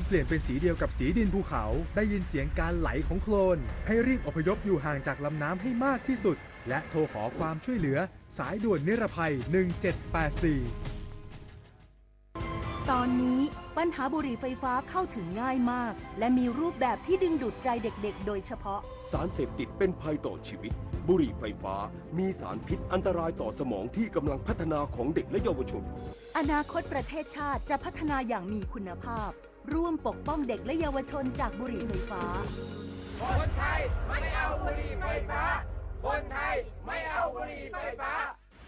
เปลี่ยนเป็นสีเดียวกับสีดินภูเขา ได้ยินเสียงการไหลของโคลน ให้รีบอพยพอยู่ห่างจากลำน้ำให้มากที่สุด และโทรขอความช่วยเหลือ สายด่วนนิรภัย หนึ่งเจ็ดแปดสี่ ตอนนี้ปัญหาบุหรี่ไฟฟ้าเข้าถึงง่ายมาก และมีรูปแบบที่ดึงดูดใจเด็กๆ โดยเฉพาะ สารเสพติดเป็นภัยต่อชีวิต บุหรี่ไฟฟ้า มีสารพิษอันตรายต่อสมองที่กำลังพัฒนาของเด็กและเยาวชน อนาคตประเทศชาติจะพัฒนาอย่างมีคุณภาพ ร่วมปกป้องเด็กและเยาวชนจากบุหรี่ไฟฟ้า คนไทยไม่เอาบุหรี่ไฟฟ้า คนไทยไม่เอาบุหรี่ไฟฟ้า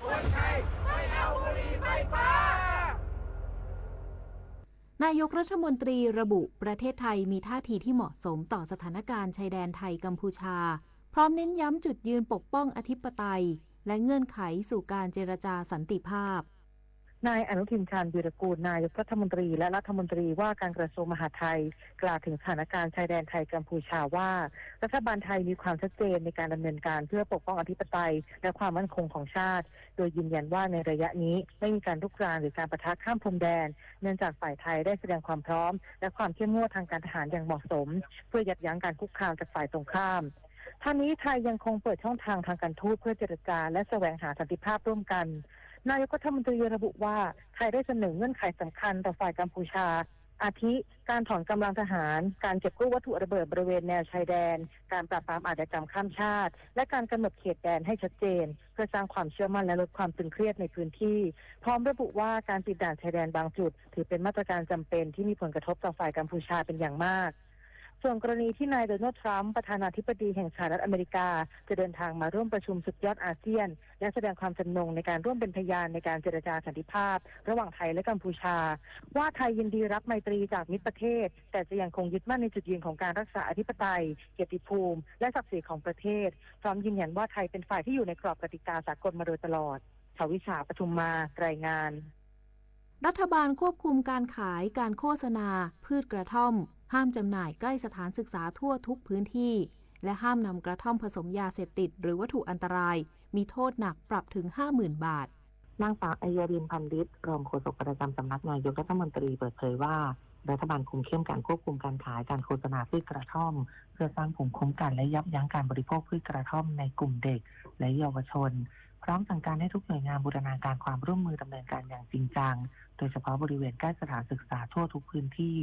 คนไทยไม่เอาบุหรี่ไฟฟ้า นายกรัฐมนตรีระบุประเทศไทยมีท่าทีที่เหมาะสมต่อสถานการณ์ชายแดนไทยกัมพูชา พร้อมเน้นย้ำจุดยืนปกป้องอธิปไตย และเงื่อนไขสู่การเจรจาสันติภาพ นายอนุทิน ชาญวีรกูล นายกรัฐมนตรีและรัฐมนตรีว่าการกระทรวงมหาดไทย กล่าวถึงสถานการณ์ชายแดนไทยกัมพูชาว่า รัฐบาลไทยมีความชัดเจนในการดำเนินการเพื่อปกป้องอธิปไตยและความมั่นคงของชาติ โดยยืนยันว่าในระยะนี้ไม่มีการรุกรานหรือการปะทะข้ามพรมแดน เนื่องจากฝ่ายไทยได้แสดงความพร้อม และความเข้มงวดทางการทหารอย่างเหมาะสม เพื่อยับยั้งการคุกคามจากฝ่ายตรงข้าม ทั้งนี้ไทยยังคงเปิดช่องทางทางการทูตเพื่อเจรจาและแสวงหาสันติภาพร่วมกัน นายกรัฐมนตรีระบุว่า ไทยได้เสนอเงื่อนไขสำคัญต่อฝ่ายกัมพูชา อาทิ การถอนกำลังทหาร การเก็บกู้วัตถุระเบิดบริเวณแนวชายแดน การปราบปรามอาชญากรรมข้ามชาติ และการกำหนดเขตแดนให้ชัดเจน เพื่อสร้างความเชื่อมั่นและลดความตึงเครียดในพื้นที่ พร้อมระบุว่าการปิดด่านชายแดนบางจุด ถือเป็นมาตรการจำเป็นที่มีผลกระทบต่อฝ่ายกัมพูชาเป็นอย่างมาก ส่วนกรณีที่นายโดนัลด์ทรัมป์ ประธานาธิบดีแห่งสหรัฐอเมริกา จะเดินทางมาร่วมประชุมสุดยอดอาเซียน และแสดงความจำนงในการร่วมเป็นพยานในการเจรจาสันติภาพระหว่างไทยและกัมพูชา ว่าไทยยินดีรับไมตรีจากมิตรประเทศ แต่จะยังคงยึดมั่นในจุดยืนของการรักษาอธิปไตย เกียรติภูมิ และศักดิ์ศรีของประเทศ พร้อมยืนยันว่าไทยเป็นฝ่ายที่อยู่ในกรอบกติกาสากลมาโดยตลอด ชวิสา ปทุมมา รายงาน รัฐบาลควบคุมการขายการโฆษณา พืชกระท่อม ห้ามจำหน่ายใกล้สถานศึกษาทั่วทุกพื้นที่ และห้ามนำกระท่อมผสมยาเสพติดหรือวัตถุอันตราย มีโทษหนักปรับถึงห้าหมื่นบาท นางสาว อัยยาริน พันลิตร รองโฆษกประจำสำนักนายกรัฐมนตรีเปิดเผยว่า รัฐบาลคุมเข้มการควบคุมการขายการโฆษณาพืชกระท่อม เพื่อสร้างภูมิคุ้มกันและยับยั้งการบริโภคพืชกระท่อมในกลุ่มเด็กและเยาวชน พร้อมสั่งการให้ทุกหน่วยงานบูรณาการความร่วมมือดำเนินการอย่างจริงจัง โดยเฉพาะบริเวณใกล้สถานศึกษาทั่วทุกพื้นที่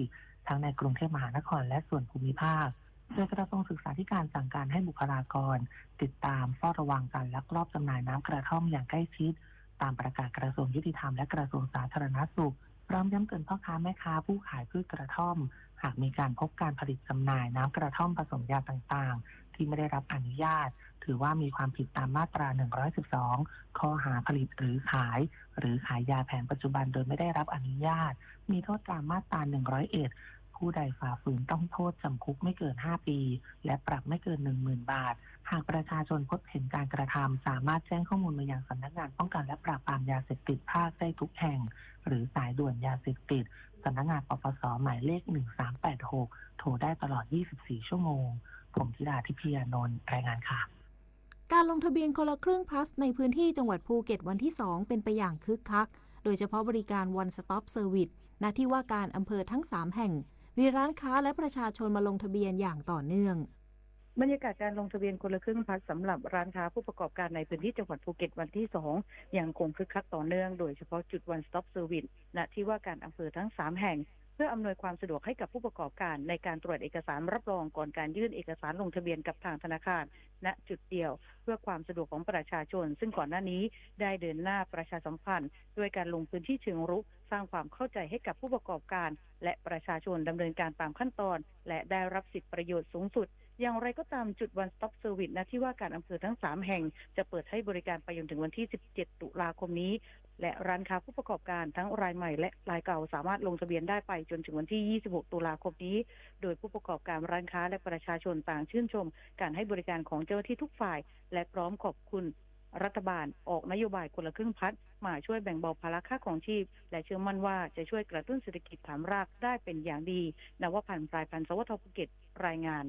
ทั้งในกรุงเทพมหานครและส่วนภูมิภาค โดยกระทรวงศึกษาธิการสั่งการให้บุคลากร ติดตามเฝ้าระวังการลักลอบจำหน่ายน้ำกระท่อมอย่างใกล้ชิด ตามประกาศกระทรวงยุติธรรมและกระทรวงสาธารณสุข พร้อมย้ำเตือนพ่อค้าแม่ค้าผู้ขายพืชกระท่อม หากมีการพบการผลิตจำหน่ายน้ำกระท่อมผสมยาต่างๆ ที่ไม่ได้รับอนุญาต ถือว่ามีความผิดตามมาตรา หนึ่งร้อยสิบสอง ข้อหาผลิตหรือขาย หรือขายยาแผนปัจจุบันโดยไม่ได้รับอนุญาต มีโทษตามมาตรา หนึ่งร้อยเอ็ด ผู้ใดฝ่าฝืนต้องโทษจำคุกไม่เกิน ห้า ปี และปรับไม่เกิน หนึ่งหมื่น บาท หากประชาชนพบเห็นการกระทำ สามารถแจ้งข้อมูลมายังสำนักงานป้องกันและปราบปรามยาเสพติดภาคได้ทุกแห่ง หรือสายด่วนยาเสพติด สำนักงาน ปปส หมายเลข หนึ่งสามแปดหก โทรได้ตลอด ยี่สิบสี่ ชั่วโมง ผมธิดา ทิพยานนท์ รายงานค่ะ การลงทะเบียนคนละครึ่ง Plus ในพื้นที่จังหวัดภูเก็ตวันที่ สอง เป็นไปอย่างคึกคัก โดยเฉพาะบริการ One Stop Service ณ ที่ว่าการอำเภอทั้ง สาม แห่ง มีร้านค้าและประชาชนมาลงทะเบียนอย่างต่อเนื่อง บรรยากาศการลงทะเบียนคนละครึ่ง Plus สำหรับร้านค้าผู้ประกอบการในพื้นที่จังหวัดภูเก็ตวันที่ สอง ยังคงคึกคักต่อเนื่อง โดยเฉพาะจุด One Stop Service ณ ที่ว่าการอำเภอทั้ง สาม แห่ง เพื่ออำนวยความสะดวกให้กับผู้ประกอบการในการตรวจเอกสารรับรองก่อนการยื่นเอกสารลงทะเบียนกับทางธนาคาร ณ จุดเดียว เพื่อความสะดวกของประชาชน ซึ่งก่อนหน้านี้ได้เดินหน้าประชาสัมพันธ์ ด้วยการลงพื้นที่เชิงรุก สร้างความเข้าใจให้กับผู้ประกอบการ และประชาชนดำเนินการตามขั้นตอน และได้รับสิทธิประโยชน์สูงสุด อย่างไรก็ตาม จุด One Stop Service ณ ที่ว่าการอำเภอทั้ง สาม แห่ง จะเปิดให้บริการไปจนถึงวันที่ สิบเจ็ด ตุลาคมนี้ และร้านค้าผู้ประกอบการทั้งรายใหม่และรายเก่าสามารถลงทะเบียนได้ไปจนถึงวันที่ ยี่สิบหก ตุลาคมนี้ โดยผู้ประกอบการร้านค้าและประชาชนต่างชื่นชมการให้บริการของเจ้าหน้าที่ทุกฝ่าย และพร้อมขอบคุณรัฐบาลออกนโยบายคนละครึ่ง Plus มาช่วยแบ่งเบาภาระค่าครองชีพ และเชื่อมั่นว่าจะช่วยกระตุ้นเศรษฐกิจฐานรากได้เป็นอย่างดี นวพันธ์ พลายพันธ์ สวท ภูเก็ต รายงาน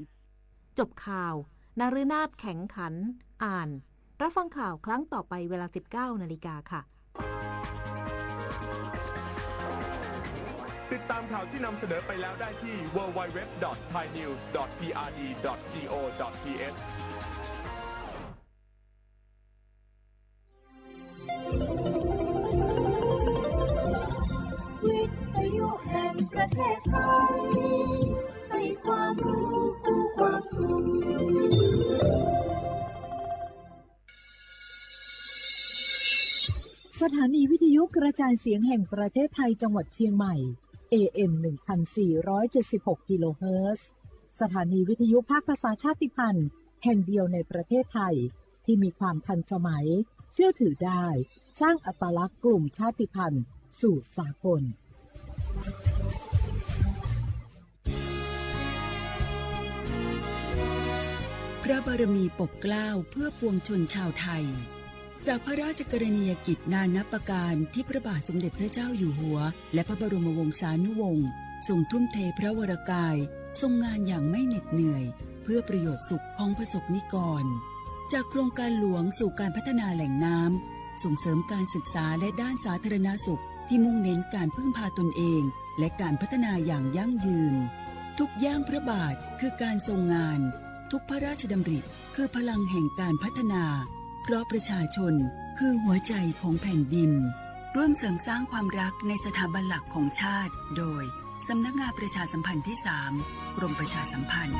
จบข่าว นฤนาถ แข็งขัน อ่าน รับฟังข่าวครั้งต่อไปเวลา สิบเก้า นาฬิกาค่ะ ติด ตามข่าวที่นำเสนอไปแล้วได้ที่ ดับเบิลยู ดับเบิลยู ดับเบิลยู ดอท ไทยนิวส์ ดอท พีอาร์ดี ดอท จี โอ ดอท ที เอช วิทยุแห่งประเทศไทย ให้ความรู้คู่ความสุข สถานีวิทยุกระจายเสียงแห่งประเทศไทยจังหวัดเชียงใหม่ เอ เอ็ม หนึ่งพันสี่ร้อยเจ็ดสิบหก กิโลเฮิรตซ์ สถานีวิทยุภาคภาษาชาติพันธุ์แห่งเดียวในประเทศไทย ที่มีความทันสมัย เชื่อถือได้ สร้างอัตลักษณ์กลุ่มชาติพันธุ์สู่สากล พระบารมีปกเกล้าเพื่อปวงชนชาวไทย จากพระราชกรณียกิจนานับประการที่พระบาทสมเด็จพระเจ้าอยู่หัว และพระบรมวงศานุวงศ์ ทรงทุ่มเทพระวรกาย ทรงงานอย่างไม่เหน็ดเหนื่อย เพื่อประโยชน์สุขของประสบนิกร จากโครงการหลวงสู่การพัฒนาแหล่งน้ำ ส่งเสริมการศึกษาและด้านสาธารณสุข ที่มุ่งเน้นการพึ่งพาตนเอง และการพัฒนาอย่างยั่งยืน ทุกย่างพระบาทคือการทรงงาน ทุกพระราชดำริคือพลังแห่งการพัฒนา เพราะประชาชนคือหัวใจของแผ่นดิน ร่วมเสริมสร้างความรักในสถาบันหลักของชาติ โดย สำนักงานประชาสัมพันธ์ที่ สาม กรมประชาสัมพันธ์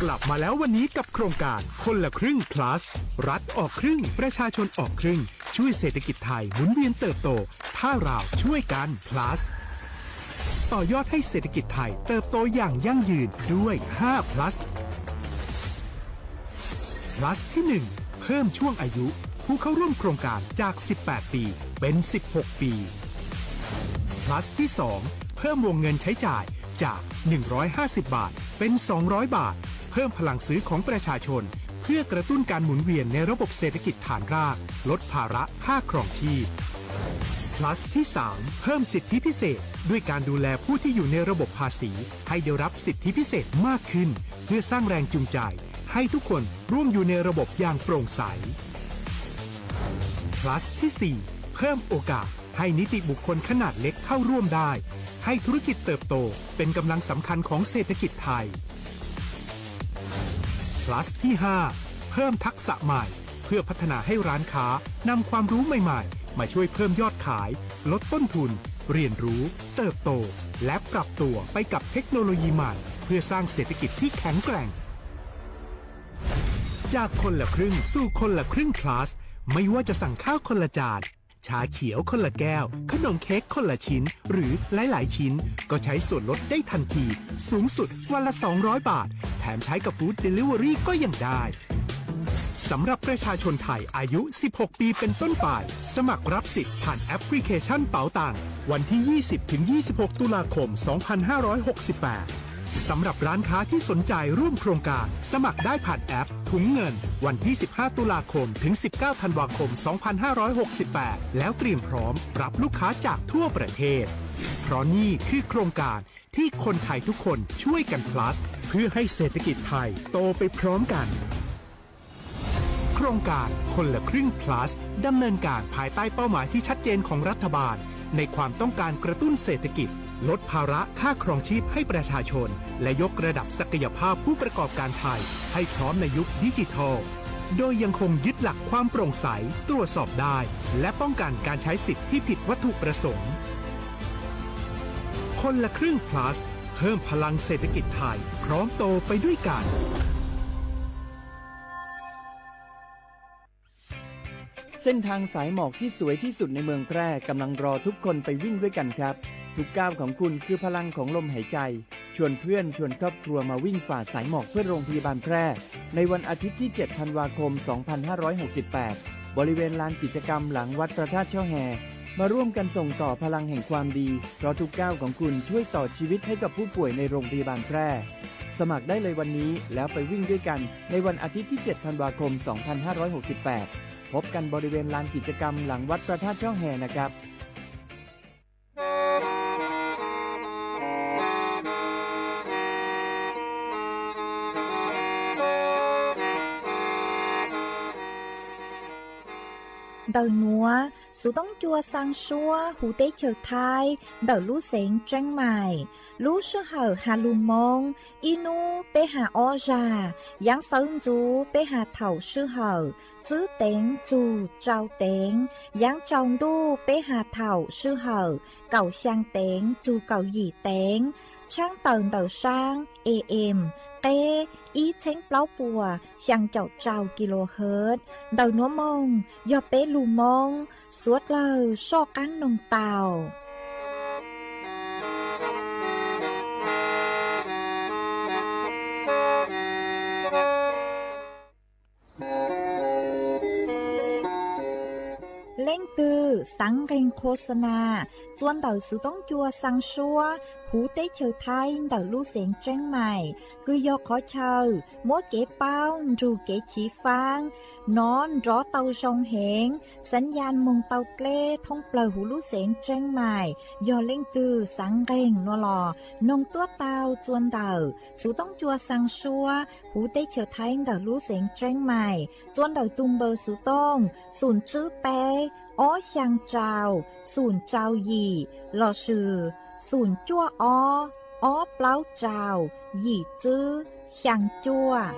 กลับมาแล้ววันนี้กับโครงการคนละครึ่ง plus รัฐออกครึ่ง ประชาชนออกครึ่ง ช่วยเศรษฐกิจไทยหมุนเวียนเติบโต ถ้าเราช่วยกัน plus ต่อยอดให้เศรษฐกิจไทยเติบโตอย่างยั่งยืนด้วย ห้า plus plus ที่ หนึ่ง เพิ่มช่วงอายุผู้เข้าร่วมโครงการจาก สิบแปด ปี เป็น สิบหก ปี plus ที่ สอง เพิ่มวงเงินใช้จ่ายจาก หนึ่งร้อยห้าสิบ บาท เป็น สองร้อย บาท เพิ่มพลังซื้อของประชาชน เพื่อกระตุ้นการหมุนเวียนในระบบเศรษฐกิจฐานราก ลดภาระค่าครองชีพ plus ที่ สาม เพิ่มสิทธิพิเศษ ด้วยการดูแลผู้ที่อยู่ในระบบภาษี ให้ได้รับสิทธิพิเศษมากขึ้น เพื่อสร้างแรงจูงใจ ให้ทุกคนร่วมอยู่ในระบบอย่างโปร่งใส plus ที่ สี่ เพิ่มโอกาสให้นิติบุคคลขนาดเล็กเข้าร่วมได้ ให้ธุรกิจเติบโตเป็นกำลังสำคัญของเศรษฐกิจไทย plus ที่ ห้า เพิ่มทักษะใหม่ เพื่อพัฒนาให้ร้านค้านำความรู้ใหม่ๆ มาช่วยเพิ่มยอดขาย ลดต้นทุน เรียนรู้ เติบโต และปรับตัวไปกับเทคโนโลยีใหม่ เพื่อสร้างเศรษฐกิจที่แข็งแกร่ง จากคนละครึ่งสู่คนละครึ่ง plus ไม่ว่าจะสั่งข้าวคนละจาน ชาเขียวคนละแก้ว ขนมเค้กคนละชิ้น หรือหลายๆ ชิ้น ก็ใช้ส่วนลดได้ทันที สูงสุดวันละ สองร้อย บาท แถมใช้กับ Food Delivery ก็ยังได้ สำหรับประชาชนไทยอายุ สิบหก ปีเป็นต้นไป สมัครรับสิทธิ์ผ่านแอปพลิเคชันเป๋าตัง วันที่ ยี่สิบ ถึง ยี่สิบหก ตุลาคม สองพันห้าร้อยหกสิบแปด สำหรับร้านค้าที่สนใจร่วมโครงการ สมัครได้ผ่านแอปถุงเงิน วันที่ สิบห้า ตุลาคม ถึง สิบเก้า ธันวาคม สองพันห้าร้อยหกสิบแปด แล้วเตรียมพร้อมรับลูกค้าจากทั่วประเทศ เพราะนี่คือโครงการที่คนไทยทุกคนช่วยกัน plus เพื่อให้เศรษฐกิจไทยโตไปพร้อมกัน โครงการคนละครึ่ง plus ดำเนินการภายใต้เป้าหมายที่ชัดเจนของรัฐบาล ในความต้องการกระตุ้นเศรษฐกิจ ลดภาระค่าครองชีพให้ประชาชน และยกระดับศักยภาพผู้ประกอบการไทย ให้พร้อมในยุคดิจิทัล โดยยังคงยึดหลักความโปร่งใส ตรวจสอบได้ และป้องกันการใช้สิทธิ์ที่ผิดวัตถุประสงค์ คนละครึ่ง plus เพิ่มพลังเศรษฐกิจไทย พร้อมโตไปด้วยกัน เส้นทางสายหมอกที่สวยที่สุดในเมืองแพร่กำลังรอทุกคนไปวิ่งด้วยกันครับ ทุกก้าวของคุณคือพลังของลมหายใจ ชวนเพื่อนชวนครอบครัวมาวิ่งฝ่าสายหมอกเพื่อโรงพยาบาลแพร่ ในวันอาทิตย์ที่ เจ็ด ธันวาคม สองพันห้าร้อยหกสิบแปด บริเวณลานกิจกรรมหลังวัดพระธาตุช่อแฮ มาร่วมกันส่งต่อพลังแห่งความดี เพราะทุกก้าวของคุณช่วยต่อชีวิตให้กับผู้ป่วยในโรงพยาบาลแพร่ สมัครได้เลยวันนี้แล้วไปวิ่งด้วยกันในวันอาทิตย์ที่ เจ็ด ธันวาคม สองพันห้าร้อยหกสิบแปด พบกันบริเวณลานกิจกรรมหลังวัดพระธาตุช่อแฮนะครับ Ntawm nuav, Xuv Toob Cua xaa suab huv teb chaws Thaib ntawm lub xeev Tseeb Maim. Lub sij hawm has lug Moob, ib nub peb has ob zag, yaav sawv ntxuv peb has thaum sij hawm tswb teev txug rau teev, yaav tsaus ntuj peb has thaum sij hawm kaum xyaa teev txug kaum yim teev, tshaab tawm ntawm saab A M qeb ib txheeb plaub puas xyaa caum rau kilohertz. Ntawm nuav moog yog peb lug Moob, suav dlawg soj qaab noog tau. Leej twg xaav nqeeg khos xa na txua ntawm Xuv Toob Cua xaa suab huv teb chaws Thaib ntawm lub xeev Tseeb Maim, kws yog qhov chaw muab kev paub nrug kev chiv faab nov nrov tau zoo heev, xaav yaj moog tau dleb thoob plawg huv lub xeev Tseeb Maim. Yog leej twg xaav nqeeg nuav los noog tuab tau txua ntawm Xuv Toob Cua xaa suab huv teb chaws Thaib ntawm lub xeev Tseeb Maim, txua ntawm tug npawb Xuv Toob xoom tswb peb ob xyaa rau xoom rau yim lossis xoom cuaj ob ob plaub rau yim tswb xyaa cuaj.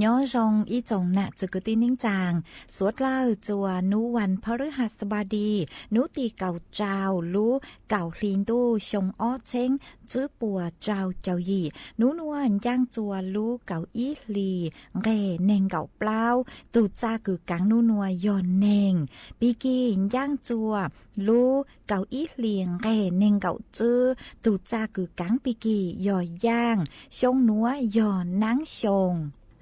Nyob zoo ib tsoom nam txwv kwv tij neej tsaa, suav dlawg txua nub vas phab lwb has xab pas dis nub tim kaum rau lub kaum hli ntuj xyoo ob txheeb tswb puas rau caum yim. Nub nuav ncaaj txua lub kaum ib hli nqeg neeg nkaum plaub. Tug txaj kws kaav nub nuav yog neeg, pig kig ncaaj txua lub kaum ib hli nqeg neeg nkaum tswb. Tug txaj kws kaav pig kig yog yaaj, xyoo nuav yog naab xyoo.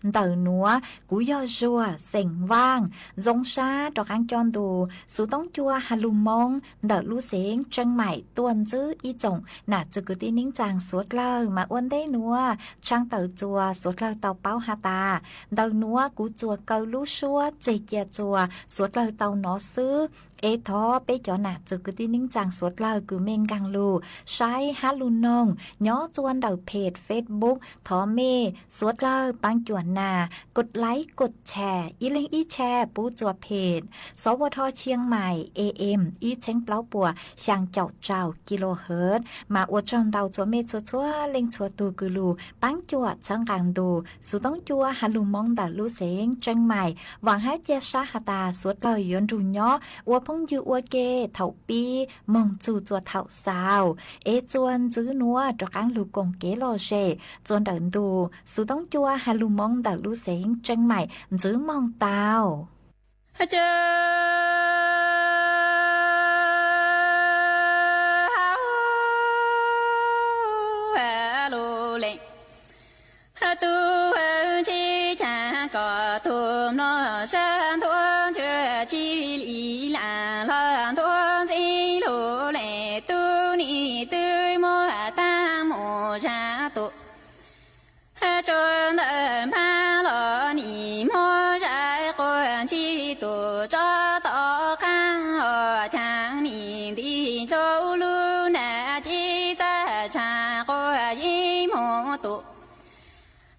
Ntawm nuav kuv yog Zuag xeem Vaaj, zoo sab rov qaab coj ntu Xuv Toob Cua has lug Moob ntawm lub xeev Tseeb Maim tuaj ntsib ib tsoom nam txwv kwv tij neej tsaa suav dlawg mas ua ntej nuav tshaaj tawm txua suav dlawg tau paub has tas, ntawm nuav kuv txuas kaw lub suab tseg cia txua suav dlawg tau nov xwb. Es thov peb cov nam txwv kwv tij neej tsaa suav dlawg kws mej nkaag lug saib hab lug noog nyob txua ntawm phem Facebook, thov mej suav dlawg paab cuam nas kos laib kos tshare ib leeg ib tshare pub txua phem Xov Ua Dho Tshiab Mais A M ib txheeb plaub puas xyaa caum rau kilohertz. Mas ua tsaug ntau txhua mej txhua txhua leej txhua tug kws lug paab cuam txhawb nqaa ntu Xuv Toob Cua has lug Moob ntawm lub xeev Tseeb Mais. Vaam hab cia sab has tas suav dlawg yuav nrug nyob ua phooj ywg ua ke thaum pib moog txug txua thaum xaus. Es txua ntxiv nuav rov qaab lug koom kev lom zem txua ntawm ntu Xuv Toob Cua has lug Moob ntawm lub xeev Tseeb Mais ntsib moog tau. Tsuas ntawm npab los nim muab zais quas ntsis tus tsov tom qab, ho caa nim nti ntsoo lub nag ces txaj tshaj quas yeej moog tus.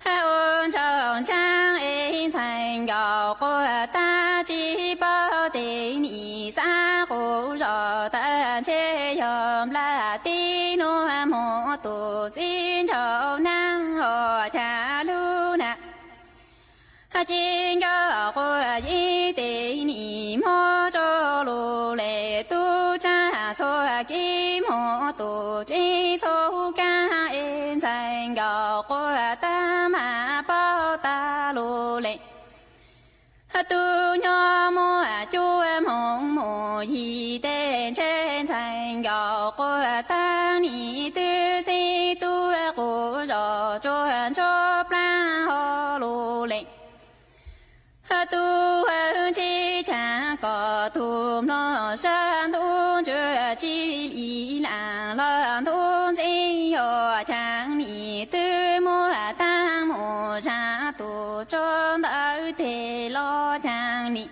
Ua ntsaug ntsaab es ntxhais nkaus quas tag tsis paub tes nim xaav quas zos tawm ntshe yog nplaj teb nuav moog tus txiv ntshaum naab ho caa lub nag. Ces nco quas yeej tes nim muab tso lug le tub tsaab txhua kev moog tus tsev txhua kaab es ntxhais nkaus quas tag mas paub tag lug le. Tub nyob muaj cuab moog mus yim teg ntshe ntxhais nkaus quas tag nim twb xib tub quas zos tsuas ntsuab plaab ho lug le. Tub ntsib caa kom tug mloog sab ntub ntsuag tsi li laam los ntub ntxeev yog caa nim twb muaj taag mus zaam tus tso ntawd teg los caa nim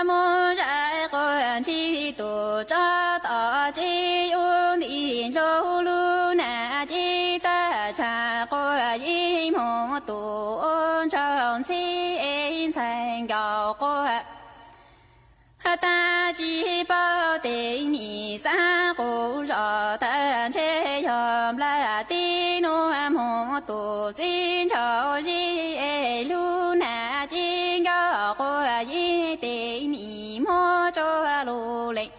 mus zais quas ntsis tus tso tom tsev yuav nti ntsoo lub nag ces txaj tshaj quas yeej Hmoob tus ntshaw ntxhib ntxhais nkauj quaj, tag tsis paub teeb meem xav quv zos tawm ntshe yog nplaj teb nuav. Hmoob tus txiv ntshaw zib es lub nam ci nkauj quaj yeej teeb meem muab tsuag lug lees.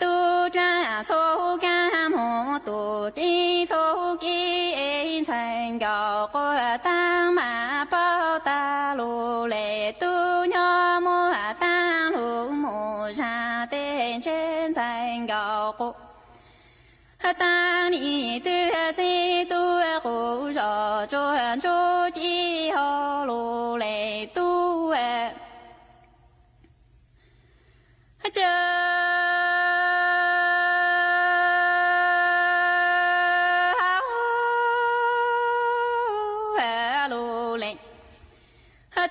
Tub dlaab txhub kaab, Hmoob tus dlaab txhub kev, ntxhais nkauj quaj taag mas paub taag lug le. Tub nyob muab taag lug mus zaam teg ntshe ntxhais nkauj quaj taag nim twb txib tub quv zos tsuag ntsuj ci hauv lug le tub caw lug lees.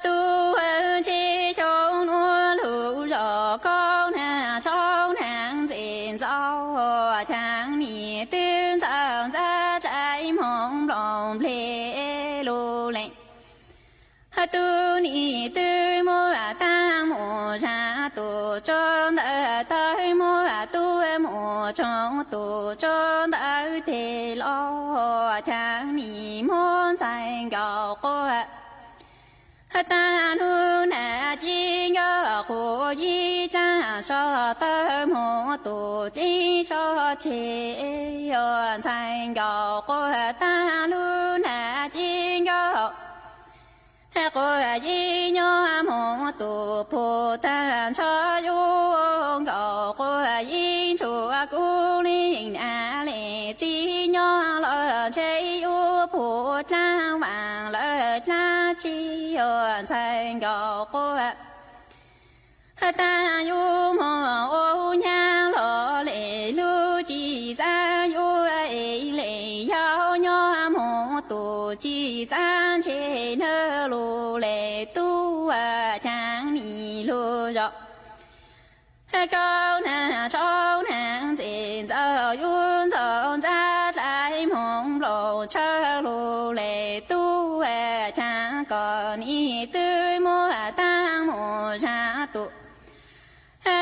Tub ntsib xyoo nuav lug zog kaub naag tshauv naag ntxees ntxaug, caag nim twb ntxawm ntxab dlaim hmoov nplooj nplej lug lees. Tub nim twb muab taag mus zaam tus tsuag ntawm tawg, muab tub mus tsoom tus tsuag ntawm teg los, caag nim muab ntxhais nkauj quaj taag lug nam ci nkauj quaj yeej dlaab sov tawg. Hmoob tus dlaab sov tseg, ntxhais nkauj quaj taag lug nam ci nkauj quaj yeej nyob. Hmoob tus pug taag ntsho yub nkauj quaj yeej tsuas kuv leej nam leej txiv nyob los ntshe yub pug dlaab vaam lawm dlaab tsi, ntxhais nkauj quaj taag yub moog ua nyaab los le lug tsi xaav yub es le yau nyob. Hmoob tus tsi xaav ntshe nawb lug le tub caag nim lug zog kaub naag tshauv naag ntxees ntxaug yub ntxaug ntxab dlaim hmoov nplooj tshawb lug le tub caag koj nim twb muab taag mus zaam tus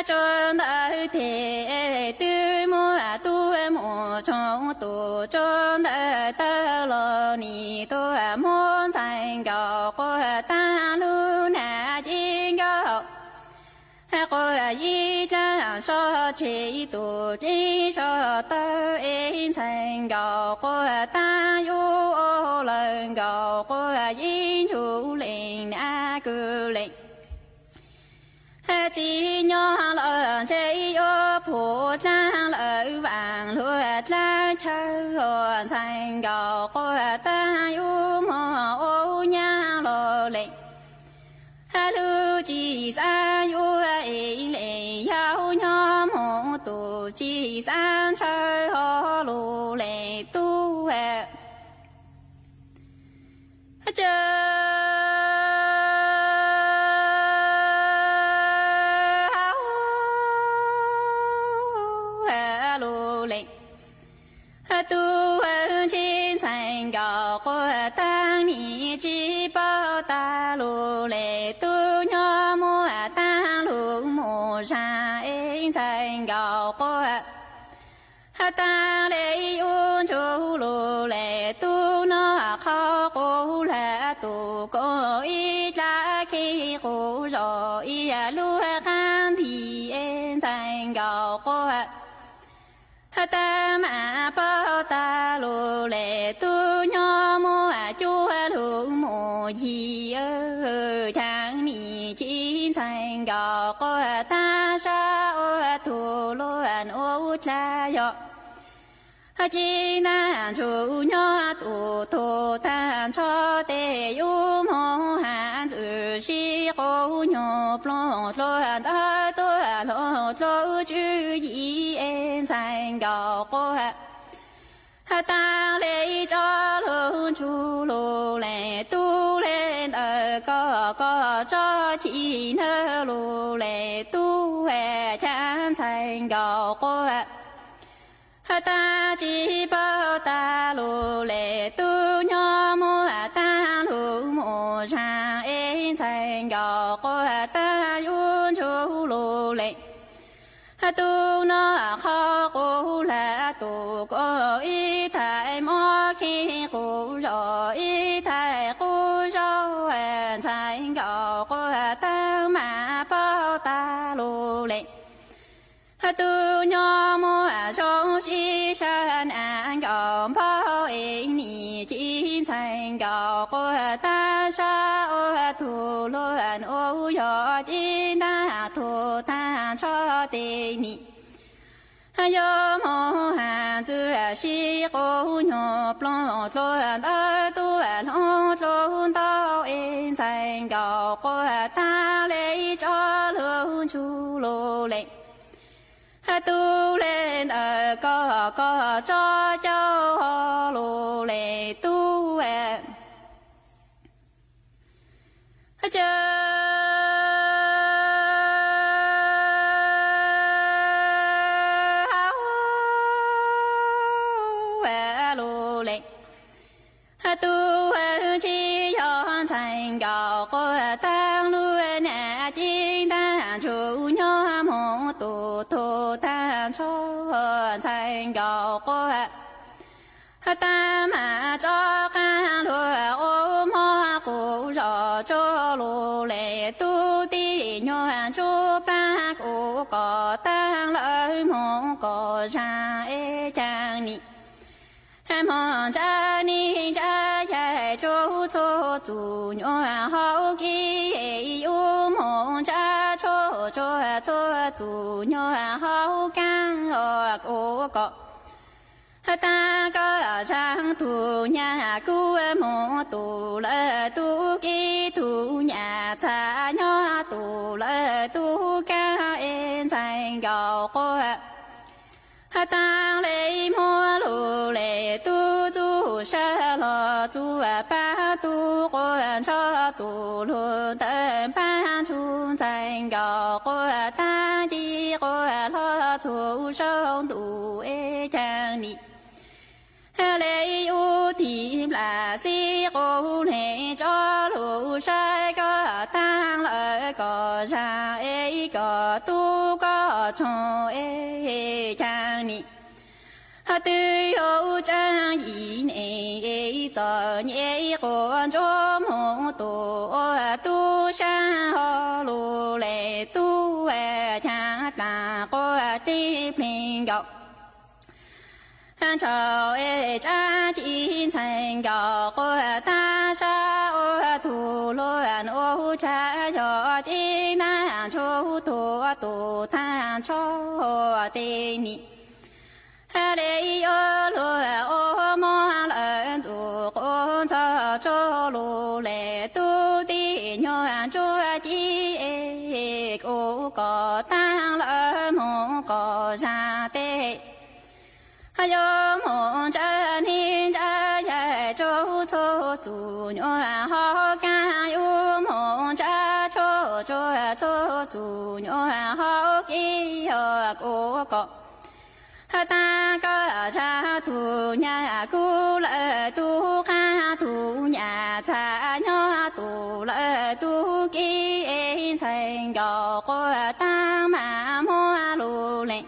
tsuag ntawm teg, twb muab tub mus tsoom tus tsuag ntawm tawg los nim tuaj muab ntxhais nkauj quaj taag lug nam ci nkauj quaj yeej dlaab sov tseg tus dlaab sov tawg es ntxhais nkauj quaj taag yub lawm nkauj quaj yeej ntsug leej nam kws leej txiv nyob los ntshe yub pug dlaab lawm vaam lug dlaab chaw, ntxhais nkauj quaj taag yub moog ua nyaab los le lug tsi xaav yub es le yau nyob. Hmoob tus tsi xaav ntshaw hov lug le tub caw lug lees. Tub ntsib ntxhais nkauj quaj taag nim tsi paub taag lug le tub nyob muab taag lug mus zaam es ntxhais nkauj quaj taag le yub ntsug lug le tub noj qhov quv lag tus koob ib dlaab kheej quv zog ib lub qaab nti es ntxhais nkauj quaj taag mas paub taag lug le tub nyob muab cuab lug mus yig caag nim ci ntxhais nkauj quaj taag sab ua tug luag nuav dlaab yog ci ntaag ntsug nyob tus tug taag ntsho tes yub moog has ntxwv sib quv nyuag ploog dluag ntawv tuag hloov dluag tswv yim es ntxhais nkauj quaj taag le tso lug ntsug lug le tub le ntawm koj koj tso ci nawb lug le tub caag ntxhais nkauj quaj taag tsi paub taag lug le tub nyob nkaus quas taag yub ntsuj lug le. Tub noj qhov qub hlab tus kuv ib thaim muab khib qub zos ib thaim qub zos ntxhais nkaus quas taag mas paub tag lug le. Tub nyob muaj zoo sib sab na nkaus npauj es nim ci ntxhais nkaus quas taag sab ua tug luag nuav yog ci ntaag tug taag nrho tes nim. Yuav moog has ntxwg sib qub nyuag ploog dluag ntawd tub hloov dluag ntau es ntxhais nkaus quas taag le tso lug ntsuj lug le. Tub le ntawm koj koj tso cau lug le tub ca hau lug le. Tub tsi yog ntxhais nkaus quas taag lug na ci ntaag ntsug nyob moog tus tug taag nrho ntxhais nkaus quas taag mas tso qaab lug ua mob qub zos tso lug le tub tij nyuag ntsuj plaag kuv kom taag lawv moog kom zaag es caag nim. Moog ntsab neeg ntsab yaig tsuag txhua txug nyuag hauv kib es yub moog ntsab tshuaj tsuag txhua txug nyuag hauv kaab os kuv kom taag koj zaag tug nyaj kuv moog tug lawv tug kib tug nyaj txhaj nyob tug lawv tug kaab es ntxhais nkaus quas taag le muab lug le tub txuj sab lug txuj paab tub quas nrho tug lug ntawm paab ntsuj ntxhais nkaus quas taag ci quas lug txug sau ntuj es caag nim. Le yub tig nplas txib quas le tso lug saib koj taag lawv kom zaag es koj tub koj tsoog es caag nim. Twb yuav tsaab yim neej es txom nyem quas ntsuab moog tus ua tub saab ho lug le tub caag taag quas teg plig nkaus ntshaum es tsaab ci ntxhais nkaus quas taag sab ua tug luag nuav tsa yog ci ntaag ntsug tug tus taag nrho tes nim. Le yuav luag ua mob lawm ntxuj quas ntxhov tso lug le tub tij nyuag ntsuab ci es kuv kom taag lawv moog kom zaag tes. Yuav moog ntsab neeg ntsab yaig tsuag txhua txug nyuag hauv kaab, yuav moog ntsab tshuaj tsuag txhua txug nyuag hauv kib, yog kuv kom taag koj zaag tug nyaj kuv lawv tug qaab, tug nyaj txhaj nyob tug lawv tug kib es ntxhais nkaus quas taag mas muab lug leej.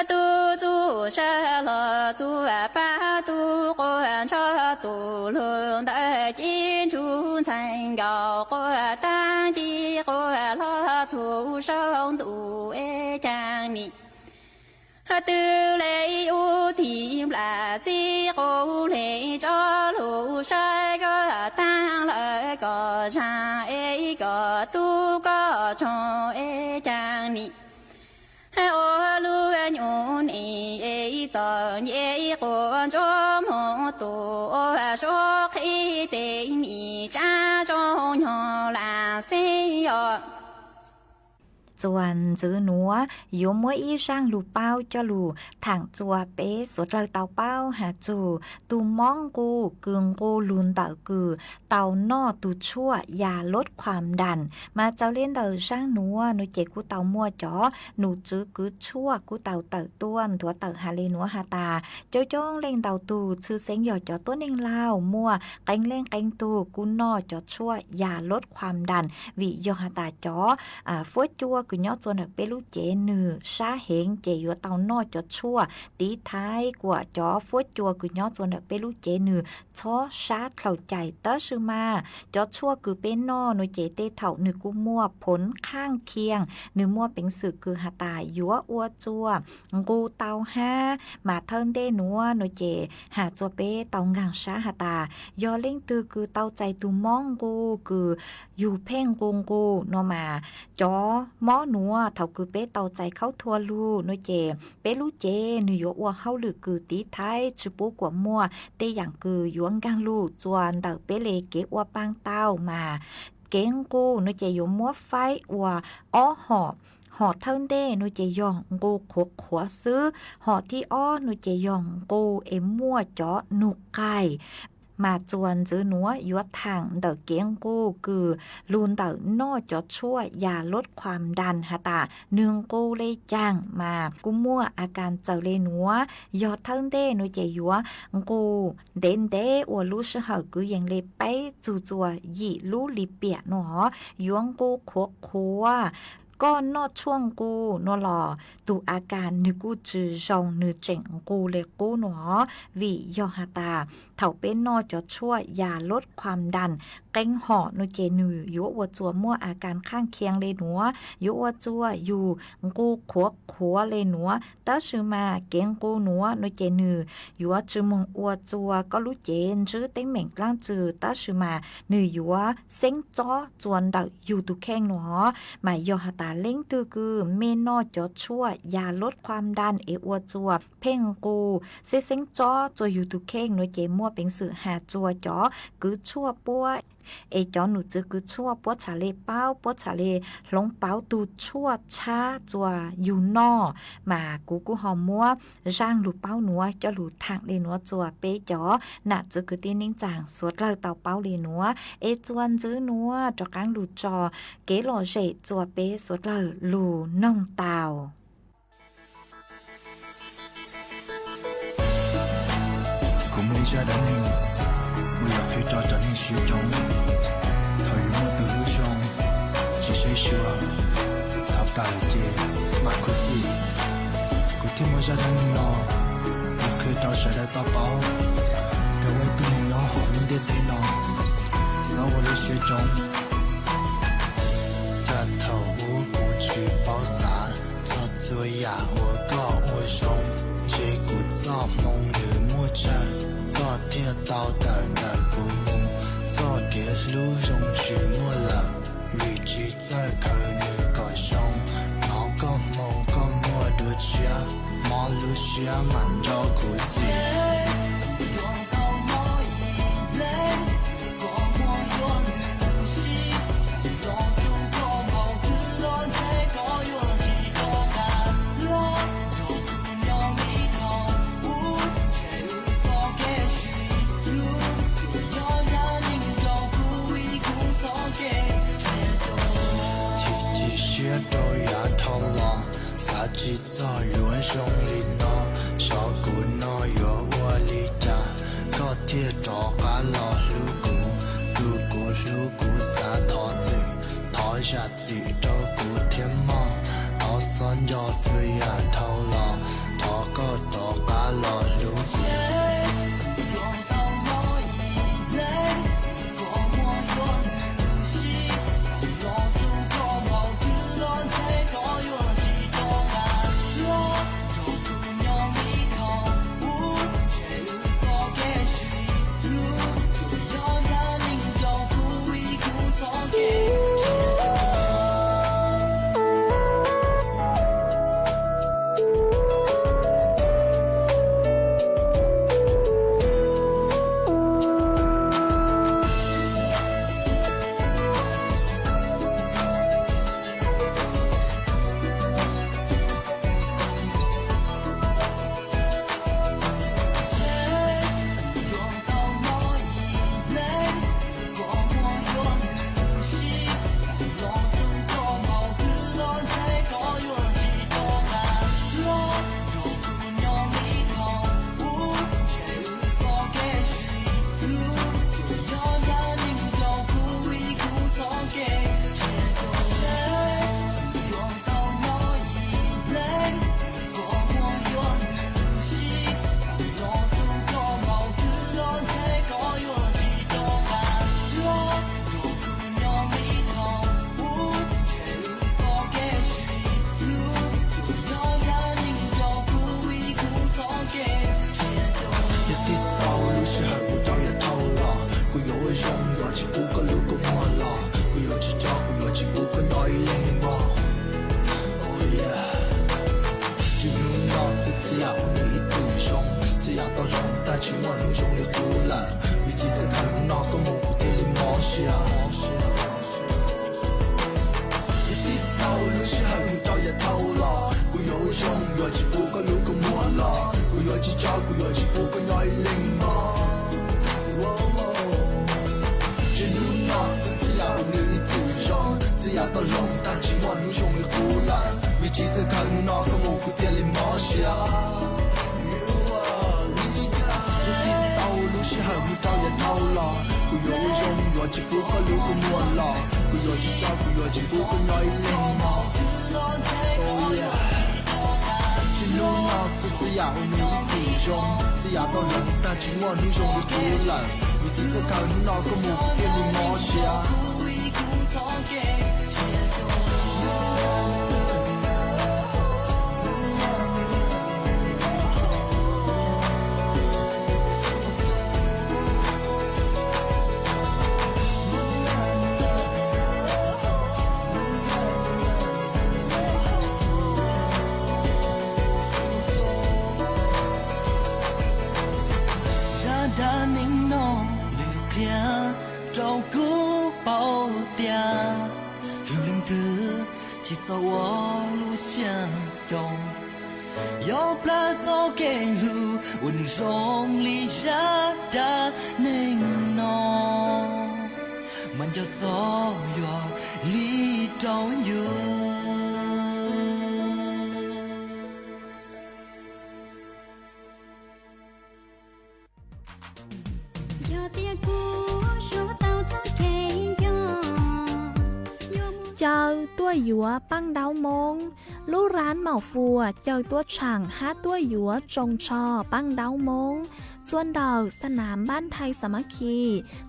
Tub txuj sab lug txuj pab tub quas ntsho tug lug ntawm ci ntsuj ntxhais nkaus quas taag ci quas lug txhua sau ntuj es caag nim. Twb le yub tig nplas txib quas le tso lug saib koj taag lawm kom zaag es koj tub koj tsoog es caag nim. Ua lub nyuj neej es txom nyem quas ntsuab moog tus ua suav qhib tes nim tsaab zoo nyog lam xeeb os. Txuas ntxwv nuav yuav muab ib zaaj lug paub coj lug thaam txuas peb suav dlawg tau paub has txug tug mob nqus kws nqus lug ntawm kws tau noj tug tshuaj yas lub khuam ntas. Mas txawm le ntawm zaaj nuav nuav ces kuj tau muaj cov num tswv kws tshuaj kuj tau tawm tuaj nthuav tawm has le nuav has tas, coob coob leej ntau tug tshwj xeeb yog cov tuab neeg laug muaj qee leej qee tug kuj noj cov tshuaj yas lub khuam ntas, vim yog has tas cov fuab cua kws nyob txua ntawm peb lub cev nwg sab heev ces yuav tau noj cov tshuaj tiv thaiv kuas cov fuab cua kws nyob txua ntawm peb lub cev nwg txhob sab dlhau cai. Tab sis mas cov tshuaj kws peb noj nuav ces tej thaum nwg kuj muaj phoov khaaj khiang, nwg muaj peev xwm kws has tas yuav ua txua nqus tau hab, mas thawj ntej nuav nuav ces has txua peb tau nkaag sab has tas, yog leej twg kws tau txais tug mob nqus kws yug pheej nqus nqus nuav mas cov mob nuav thaum kws peb tau txais khaub thua lug nuav ces peb lub cev nwg yuav ua hauj lwm kws tiv thaiv tsi pub kuas muaj tej yaam kws yuav nkaag lug txua ntawm peb le kev ua paa tau mas kev nqus nuav ces yuav muab faib ua ob hom. Hom thawj ntej nuav ces yog nqus qhuav qhuav xwb, hom thib ob nuav ces yog nqus es muaj cov nug qaig. Mas txuas ntxwv nuav yuav thaam ntawm kev nqus kws lug ntawm noj cov tshuaj yas lub khuam ntas has tas nwg nqus le caag mas kuj muaj a kas txawm le nuav. Yog thawj ntej nuav ces yuav nqus ntev ntev ua lub sij hawm kwv yees le peb txug txua yim lub lim piam nuav, yuav nqus qhuav qhuav. Koj noj tshuaj nqus nuav los tug a kas nwg kuj tsi zoo, nwg tseem nqus le qub nuav. Vim yog has tas thaum peb noj cov tshuaj yas lub khuam ntas qee hom nuav ces nwg yuav ua txua muaj a kas khaaj khiang le nuav, yuav ua txua yug nqus qhuav qhuav le nuav. Tab sis mas kev nqus nuav nuav ces nwg yuav tsi moog ua txua koj lub cev ntsib teeb meem dlaab tsi, tab sis mas nwg yuav xeeb txob txua ntawm yug tug kheej nuav. Mas yog has tas leej twg kws mej noj cov tshuaj yas lub khuam ntas es ua txua pheej nqus, xeeb xeeb txob txua yug tug kheej nuav ces muaj peev xwm has txua cov kws tshuaj puab es cov num tswv kws tshuaj puab txhaj le paub, puab txhaj le hloov pauv tug tshuaj tshab txua yug noj. Mas kuv kuj ho muab zaaj lug paub nuav coj lug thaam le nuav txua peb cov nam txiv kwv tij neej tsaa suav dlawg tau paub le nuav, es txuas ntxwv nuav rov qaab lug tso kev lom zem txua peb suav dlawg lug noog tau. Kuv muaj ib zaj dab neeg uas yuav qhia rau cov neeg sib coob. Thaum yus muaj tus hlub zoo, tsis saib xyuas, thav plaws ces mam khuv xim. Kuv thiaj muaj zaj dab neeg no yuav qhia rau sawv daws tau paub, yog ua ib tug neeg nyob hauv lub ntiaj teb no, txhob ua lub siab coob. Cas thaum ub kuv tsis paub xav txog txhua yam uas koj ua zoo, ntshe kuv txoj hmoo nws muaj tsawg, koj thiaj tau tawm ntawm kuv mus. Txoj kev hlub zoo tsis muaj lawm, vim tsis txawj khaws nws kom zoo. Hnov koj hmoo koj muaj dua tshiab, mob lub siab mam nco khuv xim. Chim chim siab rau yav dhau los, xav tsis txog yuav zoo li no. Xyov kuv no yuav ua li cas, koj thiaj rov qab los hlub kuv. Tus kuv hlub kuv xav thov txim, thov zam txim rau kuv thiab mog. Thov xob nco txhua yam dhau los, thov koj rov qab los hlub kuv. Tsis pub koj lub kua muag los, kuv yuav tsis tso, kuv yuav tsis pub koj nyob ib leeg mog. Oh yeah. Tsis hnub no txhua txhua yam ua nws ib txwm zoo, txhua yam tau zoo tag tsis muaj hnub zoo li qub lawm, vim tsis txawj kawg hnub no koj mus kuv thiaj li mob siab. Yog tib tau lub sij hawm mus rau yav dhau los, kuv yuav ua zoo yuav tsis pub koj lub kua muag los, kuv yuav tsis tso, kuv yuav tsis pub koj nyob ib leeg mog. Tsis hnub no txhua txhua yam ua nws ib txwm zoo, txhua yam tau zoo tag tsis muaj hnub zoo li qub lawm, vim tsis txawj kawg hnub no koj mus kuv thiaj li mob siab. Yog tib tau lub sij hawm mus rau yav dhau los, kuv yuav ua zoo yuav tsis pub koj lub kua muag los, kuv yuav tsis tso, kuv yuav tsis pub koj nyob ib leeg mog. Oh yeah. Tsis hnub no txhua txhua yam ua nws ib txwm zoo, txhua yam tau zoo tag tsis muaj hnub zoo li qub lawm, vim tsis txawj kawg hnub no koj mus kuv thiaj li mob siab. Zaj dab neeg no nws qhia rau kuv paub tias hlub leej twg tsis txhob ua lub siab coob. Yog plab txoj kev hlub uas nws zoo li zaj dab neeg no, mas nco txog yuav hlub rau yus. Yog tias kuv suav tau txoj kev nco, caw tuaj yuav paj ntaub moob, lub rab maum fuas caw tuaj tshaam hab tuaj yuav tsoos tsho paj ntaub moob, txua ntawm xa nam npab nthai xa mab khi,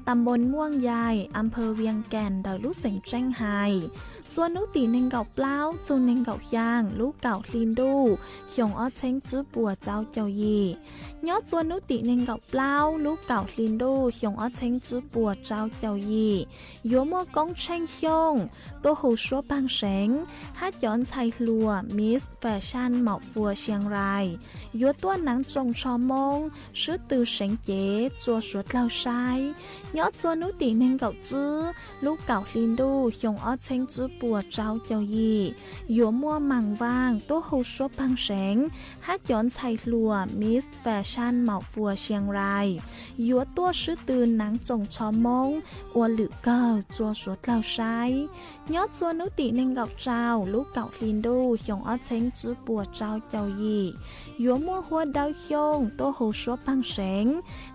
tam npoos Muaj Yais, am phawv Vias Kas ntawm lub xeev Tseej Hais. Txua hnub tim nees nkaum plaub txug nees nkaum xyaa lub kaum hli ntuj xyoo ob txheeb tsib puas rau caum yim. Nyob txua hnub tim nees nkaum plaub lub kaum hli ntuj xyoo ob txheeb tsib puas rau caum yim, yuav muaj Koob Tsheej Xyooj tuaj hu suab paag seev hab cov ntxhais hluas Miss Fashion Maum Fuas Sias Rais yuav tuaj naav tsoos tsho moob sib tw seev cev rua suav dlawg saib. Nyob txua hnub tim nees nkaum tsib lub kaum hli ntuj xyoo ob txheeb tsib puas rau caum yim, yuav muaj Maam Vaaj tuaj hu suab paag seev hab cov ntxhais hluas Miss Fashion Maum Fuas Sias Rais yuav tuaj sib tw naav tsoos tsho moob ua lwm kawg rua suav dlawg saib. Nyob txua hnub tim nees nkaum rau lub kaum hli ntuj xyoo ob txheeb tsib puas rau caum yim, yuav muaj Huab Dawb Xyooj tuaj hu suab paag seev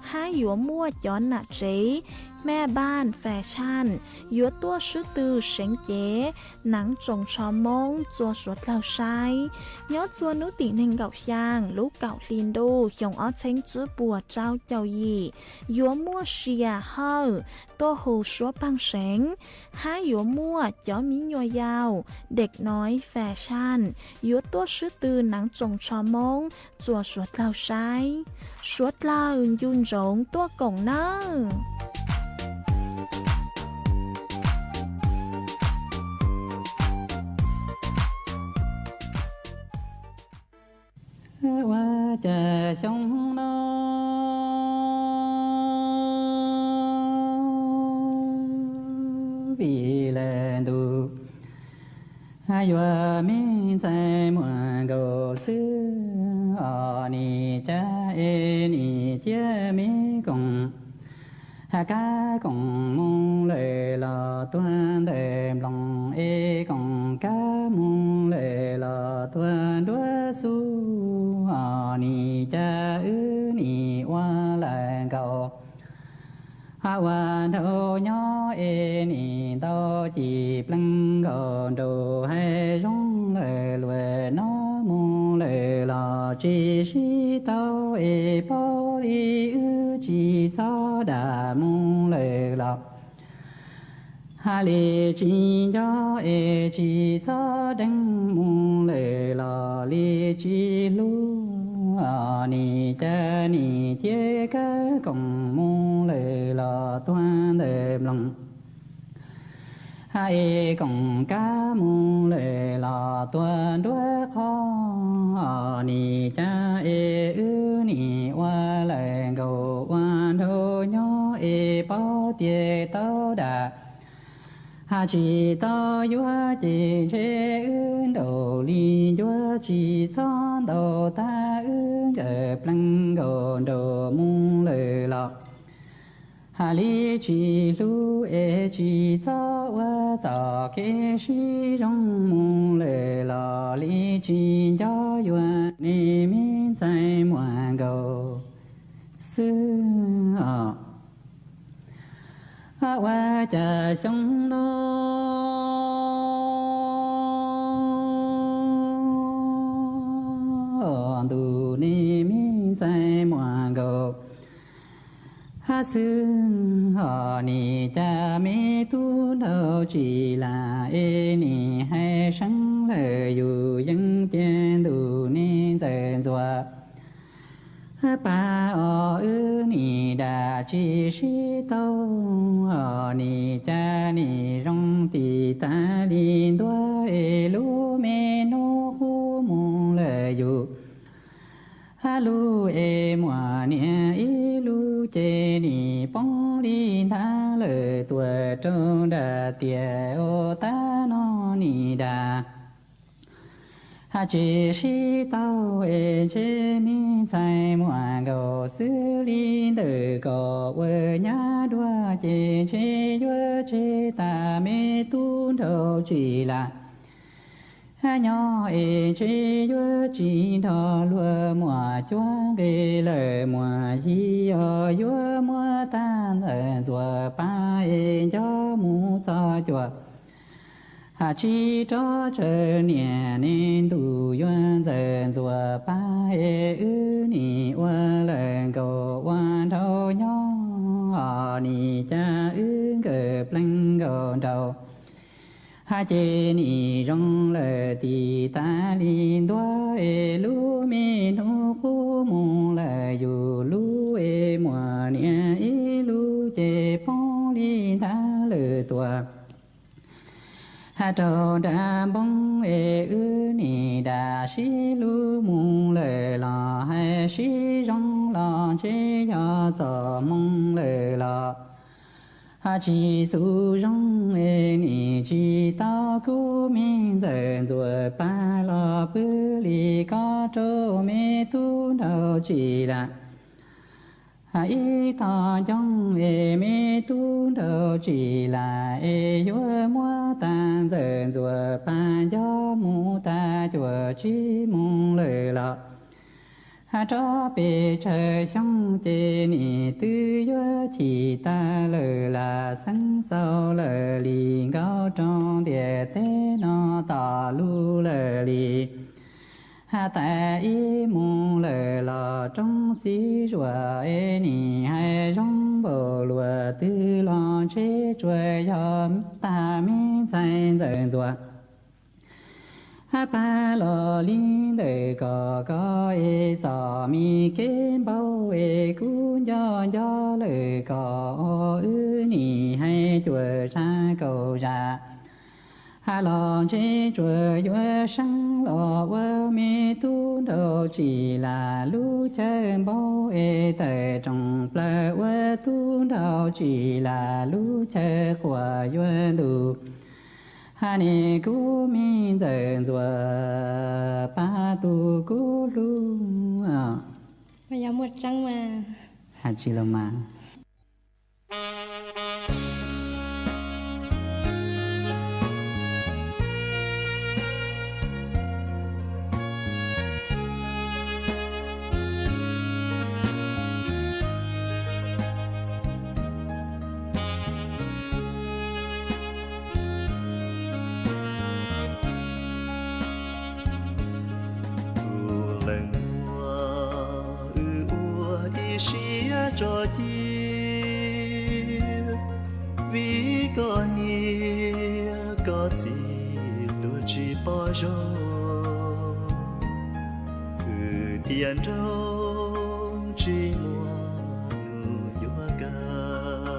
hab yuav muaj cov nam tsev Mej Npaaj Fashion yuav tuaj sib tw seev cev naav tsoos tsho moob rua suav dlawg saib. Nyob txua hnub tim nees nkaum xyaa lub kaum hli ntuj xyoo ob txheeb tsib puas rau caum yim, yuav muaj Sias Hawj tuaj hu suab paag seev hab yuav muaj cov miv nyuas yaus Dej Noiv Fashion yuav tuaj sib tw naav tsoos tsho moob rua suav dlawg saib. Suav dlawg ncu ntsoov tuaj koom nawb. Ua cas xyoo no vim lawm ntuj yuav me ntxhais muaj nkaus xwb os, nim cas es nim cia me koom kab koom moos lawm los tuag ntawm nploos es koom kab moos lawm los tuag nruab xub os, nim cas wb nim ua lawm nkaus. Ua dhau nyob es nim ntau cim plees nkaus nraum hav zoov lawm, luag no moos lawm los tsis sib tau es paub li wb tsis txhob dam moos lawm los hab li tsis nco es tsis txhob deev moos lawm los li tsis hlub os, nim cas nim cia kab koom moos lawm los tuag ntawm nploos. Hab es koom kab mus lawm los tuag nruab qhov, nim cas es wb nim ua lawm nkaus ua nraug nyob es paub tias tau dam. Hab tsis tau yuav ces ntshe wb nraum li ncuav tsis txhob ntaus tag wb nkawm plees nkaus nraum mus lawm los. Hab li tsis hlub es tsis txhob ua txoj kev sib zoo mus lawm los li tsis nco yuav nej me ntxhais muam nkaus xwb os. Ua cas xyoo no ntuj nej me ntxhais muam nkaus hab xwb os, nim cas me tub nraug tsis lam es nim hais seeb lawm yus yeej tias ntuj nej ntxawm ntxuav pab os, wb nim dam tsis sib tau os, nim cas nim zoo tim tas li ntuav es lub me hnub qub mus lawm yus hab lub es muaj niam ib lub ces nim poob li nthav lawm tuaj rau nram tiaj ua tab no nim dam hab tsis sib tau es ntshe me ntxhais muam nkaus xwb li ntawm koj ua nyab dua ces ntshe yuav tseg tas me tub nraug tsis lam nyob es ntshe yuav tsis nrog luag muaj cuab nqis lawm muaj yig os, yuav muab tag ntxawm ntxuav pab es nco mus txog cuaj hab tsis rov tsawv niam ne ntuj yuav ntxawm ntxuav pab es wb nim ua lawm nkaus ua nraug nyob os, nim cas wb nkawm plees nkaus nraum hab ces nim zoo lawm tim tas li ntuav es lub me hnub qub mus lawm yus lub es muaj niam ib lub ces poob li nthav lawm tuaj hab rau nram npoo es wb nim dam sib hlub mus lawm los hais sib zoo los ntshe yog txoj hmoo lawm los hab tsis txuj zoo es nim tsis tau kub me ntxawm ntxuav pab los pw li kob rau me tub nraug tsis lam ib tog ncoob es me tub nraug tsis lam es yuav muab tag ntxawm ntxuav pab nco mus tas cuaj tsib mus lawm los hab rov pes tsawg xyoo ces nim twb yuav chim tag lawm lam xeeb xaus lawm li nkaus rau ntiaj teb no tom lub lawm li hab tas ib mus lawm los roob txiv zuaj es nim hais zoo npaum luaj twg los ntshe tsuas yog tag me ntxhais ntxawm ntxuav hab pab los li ntawm koj koj es txom me kev npaum es kuv nco nco lawm koj os, wb nim hais cuaj zaj kaum zaj hab los ntshe tsuas yuav seeb los ua me tub nraug tsis lam lub chaw npaum es tawm rooj plaws ua tub nraug tsis lam lub chaw quas yuav ntuj hab ne kuv me ntxawm ntxuav pab tus kuv hlub. Yog muaj tseeb mas. Hais tsis los mas. Tus leej muam wb ua ib siab tso cia, vim koj niam koj txiv luag tsis pom zoo, kwv tij nraug tsis muaj nus yuav kawm.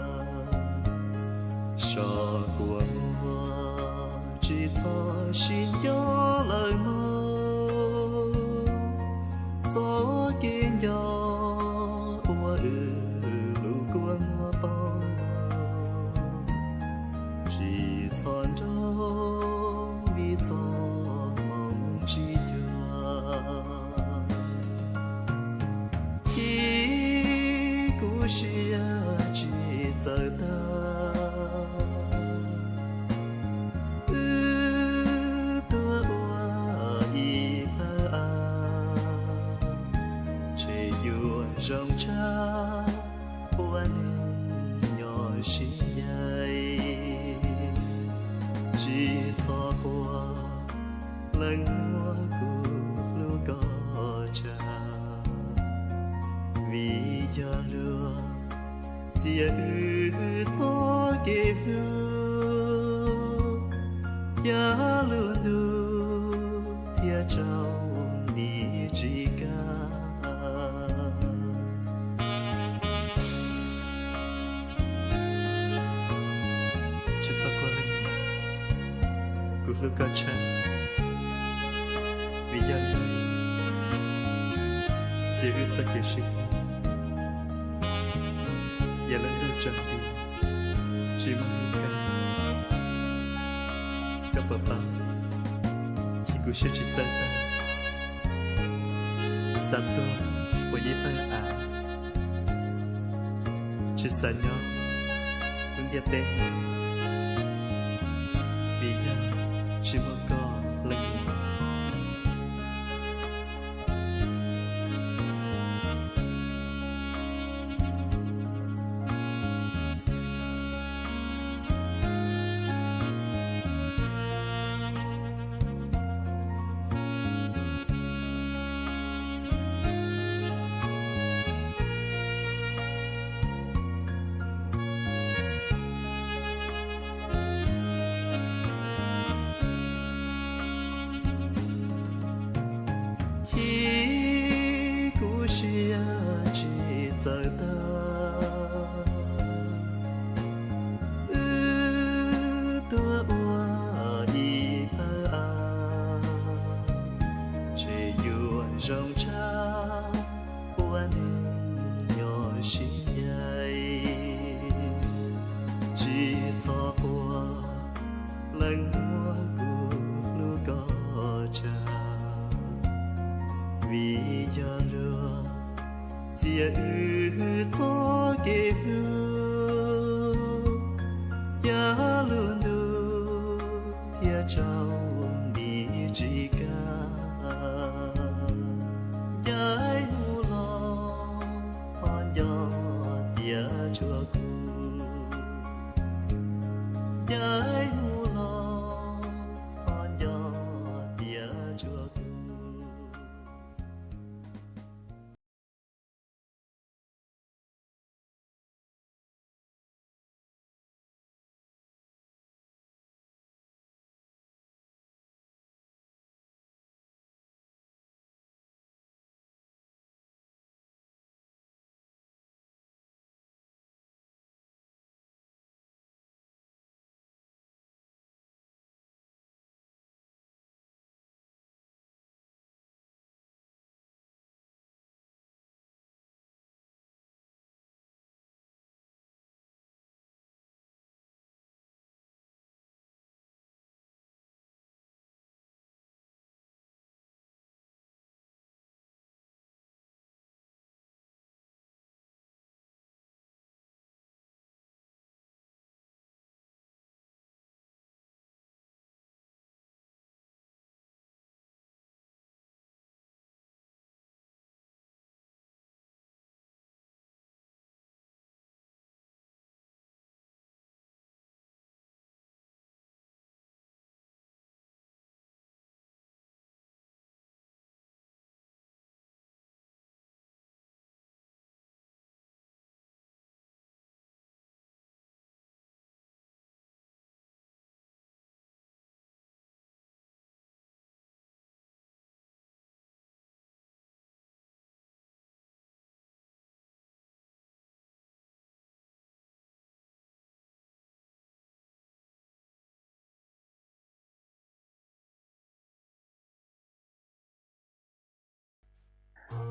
Tsis txhob sib nco lawm mog, txoj kev nco ua wb lub kua muag poob. Tsis txhob nrauj vim txoj hmoo tsis cuag, chim kuv siab tsis txawj tag. Wb tuaj ua ib pawg av, ntshe yuav zoo tshaj ua neeg nyob sib yaim. Tsis txhob quaj leej muab kuv hlub kom tsawg, vim yog luag txiav wb txoj kev hlub, yav lub ntuj thiaj tsaus nti tsis kaj. Tsis txhob quaj leej muam, kuv hlub koj tshaj, vim yog luag txiav wb txoj kev sib hlub, yav lub ntuj tsaus nti tsis muaj lub kaj. Koj puas paub, chim kuv siab tsis txawj tag, xav tuag ua ib pawg av, tsis xav nyob lub ntiaj teb no, vim yog tsis muaj koj leej muam. Chim kuv siab tsis txawj tag, wb tuaj ua ib pawg av, ntshe yuav zoo tshaj ua neeg nyob sib yaim. Tsis txhob quaj leej muab kuv hlub kom tsawg, vim yog luag txiav wb txoj kev hlub, yav lub ntuj thiaj tsaus nti tsis kaj. Ncaim mus los ho nco tias tsuas kuv, ncaim mus los ho nco tias tsuas kuv.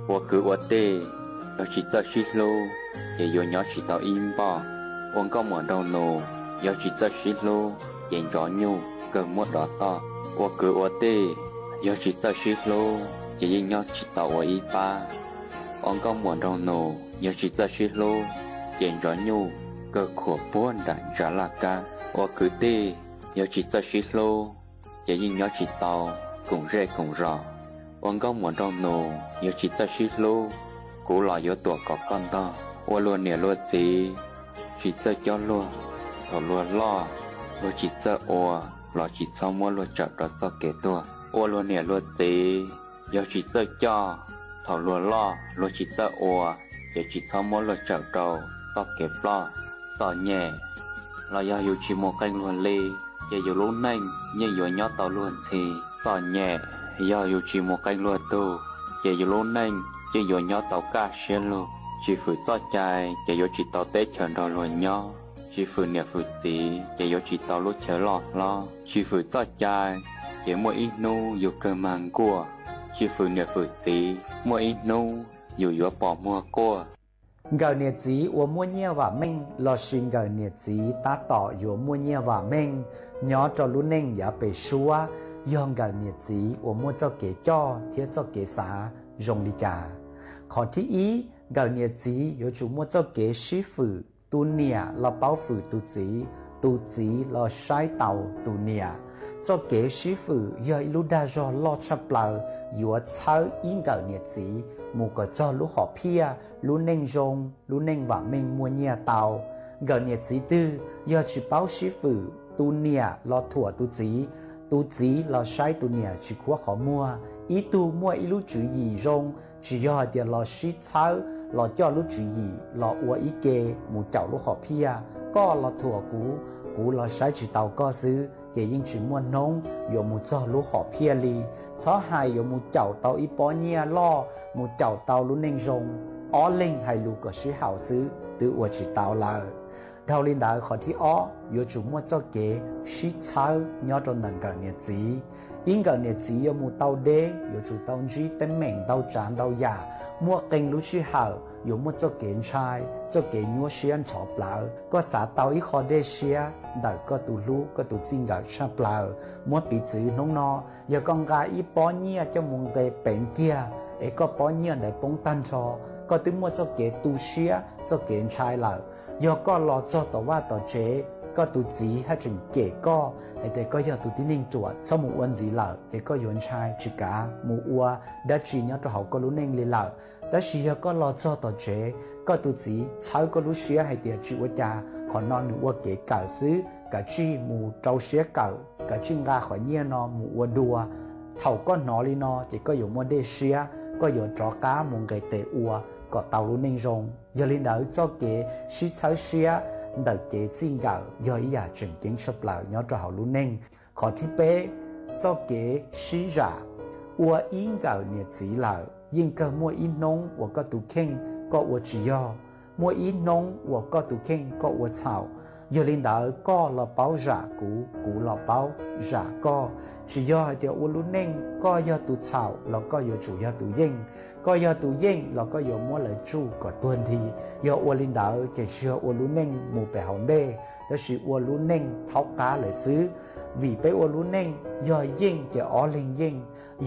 Ua kwv ua tij, yog tsis txawj sib hlub, ces yuav nyob tsis tau ib npoj. Ua nkauj muam nraug nus, yog tsis txawj sib hlub, ces ntsov nyuj kawg muab dov toj. Ua kwv ua tij, yog tsis txawj sib hlub, ces yeej nyob tsis tau ua ib pab. Ua nkauj muam nraug nus, yog tsis txawj sib hlub, ces ntsov nyuj kawg khuam puag nram ntsa laj kab. Ua kwv tij, yog tsis txawj sib hlub, ces yeej nyob tsis tau koom zej koom zos. Ua nkauj muam nraug nus, yog tsis txawj sib hlub, kuv los yuav tuam kom koj ntog. Ua luag niam luag txiv, tsis txawj cob luag, thaum luag loj, luag tsis txawj ua, los tsis txhob muab luag tsawm rau txoj kev tuag. Ua luag niam luag txiv, yog tsis txawj coj, thaum luag loj, luag tsis txawj ua, ces tsis txhob muab luag tsawm rau txoj kev ploj. Txom nyem, los yog yus tsis mus qee luag li, ces yus lub neej yeej yuav nyob tau luag ntxhi. Txom nyem, yog yus tsis mus qee luag tug, ces yus lub neej yeej yuav nyob tau kaj siab lug. Tsis fwm txoj cai, ces yuav tsis tau teb chaws nrog luag nyob. Tsis fwm niam fwm txiv, ces yuav tsis tau lub chaw loj hlob. Tsis fwm txoj cai, ces muaj ib hnub yus kawg mag nkuaj. Tsis fwm niam fwm txiv, muaj ib hnub yus yuav pos muag quaj. Nkawm niam txiv uas muaj nyiaj vam meej lossis nkawm niam txiv tab tom yuav muaj nyiaj vam meej nyob rau lub neej yav pem suab, yog nkawm niam txiv uas muaj txoj kev coj thiab txoj kev xav zoo li cas. Qhov thib ib, nkawm niam txiv yuav tsum muaj txoj kev sib fwm, tus niam los paub fwm tus txiv, tus txiv los saib taus tus niam. Txoj kev sib fwm yog ib lub dag zog loj tshaj plaws yuav txhawb ib nkawm niam txiv mus kom txog lub hom phiaj, lub neej zoo, lub neej vam meej muaj nyiaj tau. Nkawm niam txiv twg yog tsis paub sib fwm, tus niam los thuam tus txiv, tus txiv los saib tus niam tsis khuab qhov muag. Ib tug muaj ib lub tswv yim zoo, tsis yog hais tias los sib txhawb, los coj lub tswv yim los ua ib ke mus caum lub hom phiaj, koj los thuam kuv, kuv los saib tsis taus koj xwb, ces yeej tsis muaj hnub yuav mus txog lub hom phiaj li. Txhob hais yuav mus caum tau ib pob nyiaj loj, mus caum tau lub neej zoo, ob leeg hais lus kom sib haum xwb twb ua tsis tau lawm. Dhau li ntawd, qhov thib ob, yuav tsum muaj txoj kev sib txhawb nyob rau ntawm nkawm niam txiv. Ib nkawm niam txiv yuav mus tau deb, yuav tsum tau ntsib teeb meem ntau tsav ntau yam, muaj qee lub sij hawm yuav muaj txoj kev ntshai, txoj kev nyuaj siab ntxhov plawv. Koj xav tau ib qho dej siab ntawm koj tus hlub, koj tus txij nkawm tshaj plaws. Muab piv txwv hnub no, yog koj nqa ib pob nyiaj coj mus nqe peev kiag, es koj pob nyiaj ntawd poob tag nrho, koj twb muaj txoj kev tu siab, txoj kev ntshai lawm. Yog koj los txog tom vaj tom tsev, koj tus txiv haj tseem cem koj hais tias koj yog tus tib neeg ruam, txhob mus ua ntxiv lawm, ces koj yuav ntshai tsis kav mus ua dab tsi nyob rau hauv koj lub neej li lawm. Tab sis yog koj los txog tom tsev, koj tus txiv txhawb koj lub siab hais tias tsis ua cas, qhov no nws ua kev kawm xwb, kav tsij mus rau siab kawm, kav tsij nqa qhov nyiaj no mus ua dua. Thaum koj hnov li no, ces koj yuav muaj dej siab, koj yuav rov qab mus nqis tes ua kom tau lub neej zoo. Yog li ntawd, txoj kev sib txhawb siab ntawm kev txij nkawm yog ib yam tseem ceeb tshaj plaws nyob rau hauv lub neej. Qhov thib peb, txoj kev sib zam. Ua ib nkawm niam txiv lawm, yeej kawg muaj ib hnub uas koj tus kheej koj ua tsis yog, muaj ib hnub uas koj tus kheej koj ua txhaum. Yog li ntawd, koj los paub zam kuv, kuv los paub zam koj. Tsis yog hais tias ua lub neej koj yog tus txhaum los koj yuav tsum yog tus yeej, koj yog tus yeej los koj yuav muab lawv tsuj kom tuag nthi. Yog ua li ntawd, ces tsis yog ua lub neej mus pem hauv ntej, tab sis ua lub neej thaub qab lawm xwb. Vim peb ua lub neej, yog yeej ces ob leeg yeej,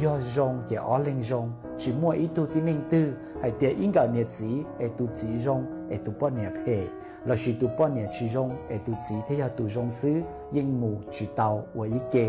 yog zoo ces ob leeg zoo. Tsis muaj ib tug tib neeg twg hais tias ib nkawm niam txiv es tus txiv zoo es tus poj niam phem, lossis tus poj niam tsis zoo es tus txiv thiaj yog tus zoo xwb, yeej mus tsis tau ua ib ke.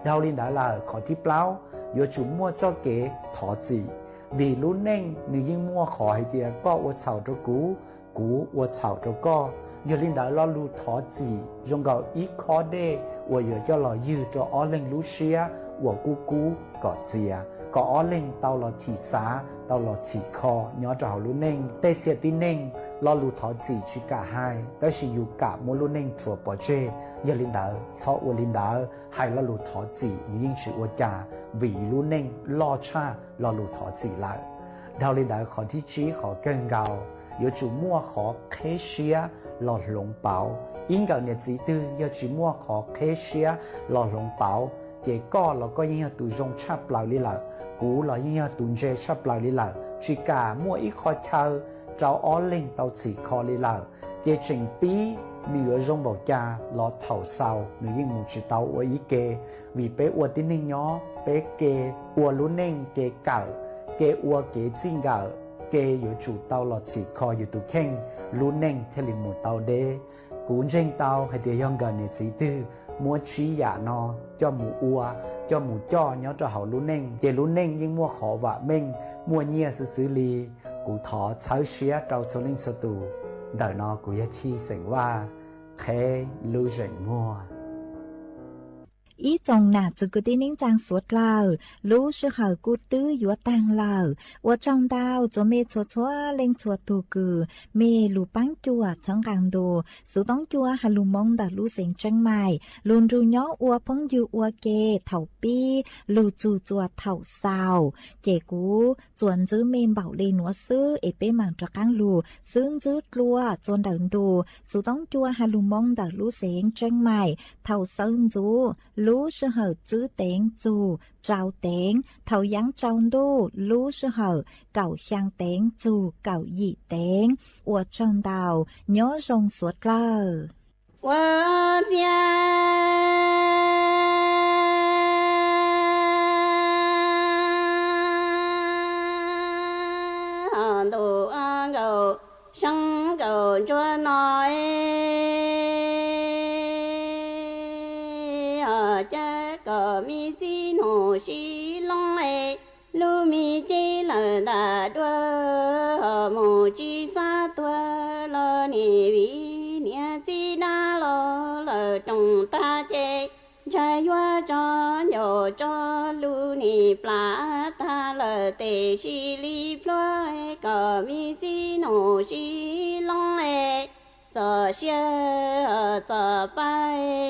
Dhau li ntawd lawm, qhov thib plaub, yuav tsum muaj txoj kev thov txim. Vim lub neej nws yeej muaj qhov hais tias koj ua txhaum rau kuv, kuv ua txhaum rau koj. Yog li ntawd, lo lus thov txim zoo nkaus ib khob dej uas yuav coj los ywg rau ob leeg lub siab uas kub kub kom txias, kom ob leeg tau los thim xav, tau los txhim kho nyob rau hauv lub neej. Tej txhia tib neeg, lo lus thov txim tsis kam hais, tab sis yus kam muab lub neej rhuav pov tseg. Yog li ntawd, txhob ua li ntawd. Hais lo lus thov txim nws yeej tsis ua cas, vim lub neej loj tshaj lo lus thov txim lawm. Dhau li ntawd, qhov thib tsib, qhov kawg nkaus, yuav tsum muaj qhov qheb siab los hloov pauv. Ib nkawm niam txiv twg yog tsis muaj qhov qheb siab los hloov pauv, ces koj los koj yeej yog tus zoo tshaj plaws li lawm. kuv los yeej yog tus ntse tshaj plaws li lawm, tsis kam muaj ib qho chaw rau ob leeg tau txhim kho li lawm. Ces tseem pib nws yuav zoo npaum cas los thaum xaus nws yeej mus tsis tau ua ib ke, vim peb ua tib neeg nyob peb ke ua lub neej ke kawm, ke ua kev txij nkawm, ke yuav tsum tau los txhim kho yus tus kheej, lub neej thiaj li mus tau deb. Kuv ntseeg tau hais tias yog nkawm niam txiv twg muab tsib yam no coj mus ua, coj mus coj nyob rau hauv lub neej, ces lub neej yeej muaj qhov vam meej, muaj nyiaj xwb xwb li. Kuv thov txhawb siab rau txhua leej txhua tus. Ntawm no kuv yog Chij xeem Vaj, qheb lub zeem muag. Ib tsoom nam txiv kwv tij neej tsaa suav dlawg, lub sij hawm kuj twb yuav taag lawm. Ua tsaug ntau txuas mej txhua txhua leej txhua tug kws mej lug paab cuam txhawb nqaa ntu Xuv Toob Cua has lug moo ntawm lub xeev Tseeb Maim, lug nrug nyob ua phooj ywg ua ke thaum pib lug txug txuas thaum xaus. Ces kuv txuas ntxwb mej npaum le nuav xwb es peb maam rov qaab lug xwb ntxwb dlua txuas ntawm ntu Xuv Toob Cua has lug moo ntawm lub xeev Tseeb Maim thaum xawb ntxuv lub sij hawm tsib teev txug rau teev, thaum yaav tsaus ntuj lub sij hawm kaum xyaa teev txug kaum yim teev. Ua tsaug ntau, nyob zoo suav dlawg. Ua ciav ntu nkaum seeb nkaum ntsuag no es, ho cas kom me txiv nus sib loo es, lub me cev lawm ntag dua, ho mus tsis xav tuag los nim vim niam txiv dab los lawm roos tag ces, ntshai yuav tso ncaus tso lug nim plam tag lawm tes sis li plhuav kom me txiv nus sib loo es, txom siab txom pa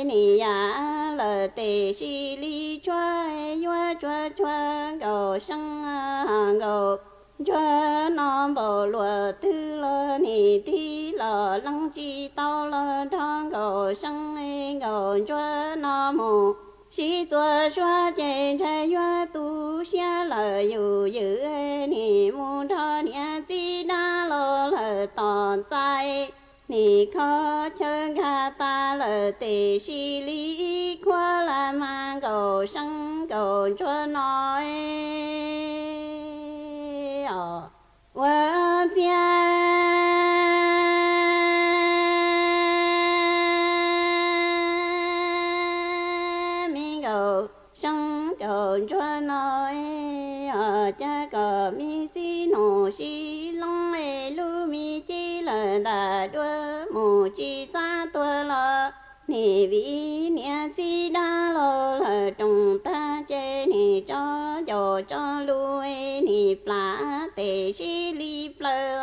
nim yam lawm tes sis li tshuav yuav tshuav tshuav nkaum seeb nkaum ntsuag no npaum luag twg los nim tig los leej tsis tau los nrog nkaum seeb nkaum ntsuag no mus sib txuas suav ces ntshai yuav tu siab lawm yus ywm nim mus nrog niam txiv dab los lawm tom ntxais, nim kho chaw nkag tas lawm tes sis li ib khuab las mas nkaum seeb nkaum ntsuag no es, os, ua ciav me nkaum seeb nkaum ntsuag no es, ho cas kom me txiv nus sib loo es, lub me cev lawm ntag dua, mus tsis xav tuag los nim vim niam txiv dab los lawm roos tag ces nim tso ncaus tso lug nim plam tes sib li plaws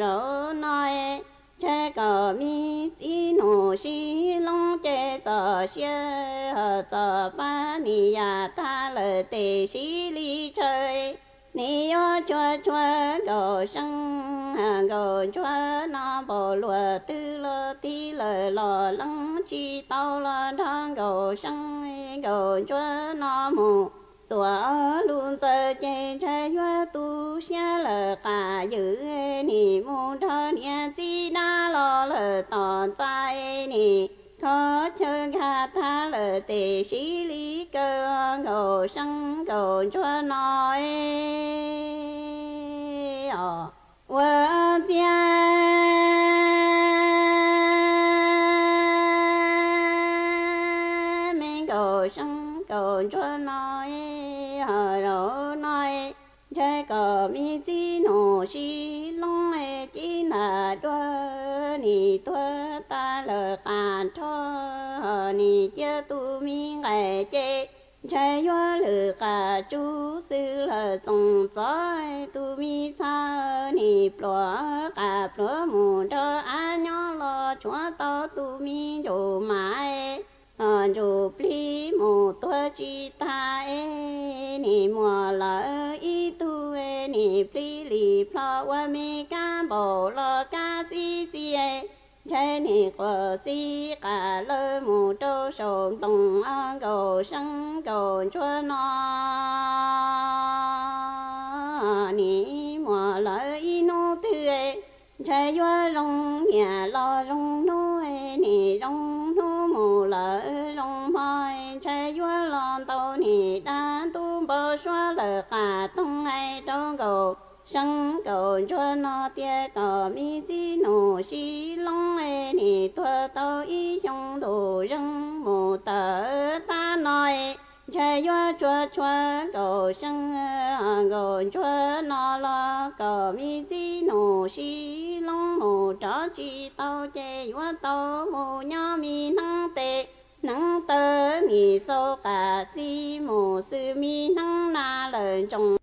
zaum no es, ntshai kom me txiv nus sib loo ces txom siab txom pa nim yam tag lawm tes sib li tshaw, nim yuav tshuav tshuav nkaum seeb nkaum ntsuag no npaum luag twg los tig lawm los leej tsis tau los nrog nkaum seeb nkaum ntsuag no mus txuas lug ntxaws ces ntshai yuav tu siab lawm qas ywm nim mus nrog niam txiv dab los lawm tom ntxais nim kho chaw nkag tag lawm tes sib li kaw nkaum seeb nkaum ntsuag no es, os, ua ciav me nkaum seeb nkaum ntsuag no es, ho zaum no es, ntshai kom me txiv nus sib loo es, cev ntag dua nim tuag tas lawm qas nrho, ho nim cia tus me nqaim ces ntshai yuav lwm qas tsug xwb lawm txoos txov, tus me txha nim pluav qas pluav mus nrog av nyob los tshuav tau tus me ntsuj mas es, ho ntsuj plig mus tuag tsis tag es, nim muaj lawm ib tug nim plig li plho ua me kab npaum los kab xib xib es, ntshai nim quas xib qas lawv mus rau saum nploos, nkaus seeb nkaus ntsuag no nim muaj lawv ib hnub twg, ntshai yuav zoo niam los zoo hnub, nim zoo hnub mus lawm zoo hmo, ntshai yuav los ntau nim dab ntub npau suav lawm. Qas toog hais rau nkaus seeb nkaus ntsuag no tias kom me txiv nus sib loob, nim tuag tau ib xyoo ntus zeeg mus tawm tab no, ntshai yuav tsuag tsuag nkaus seeb nkaus ntsuag no los kom me txiv nus sib loob mus rov tsis tau ces yuav tau mus nyob me hneev tes hneev taw, nim xau qas xib mus xwb me hneev na lawm ntsoov.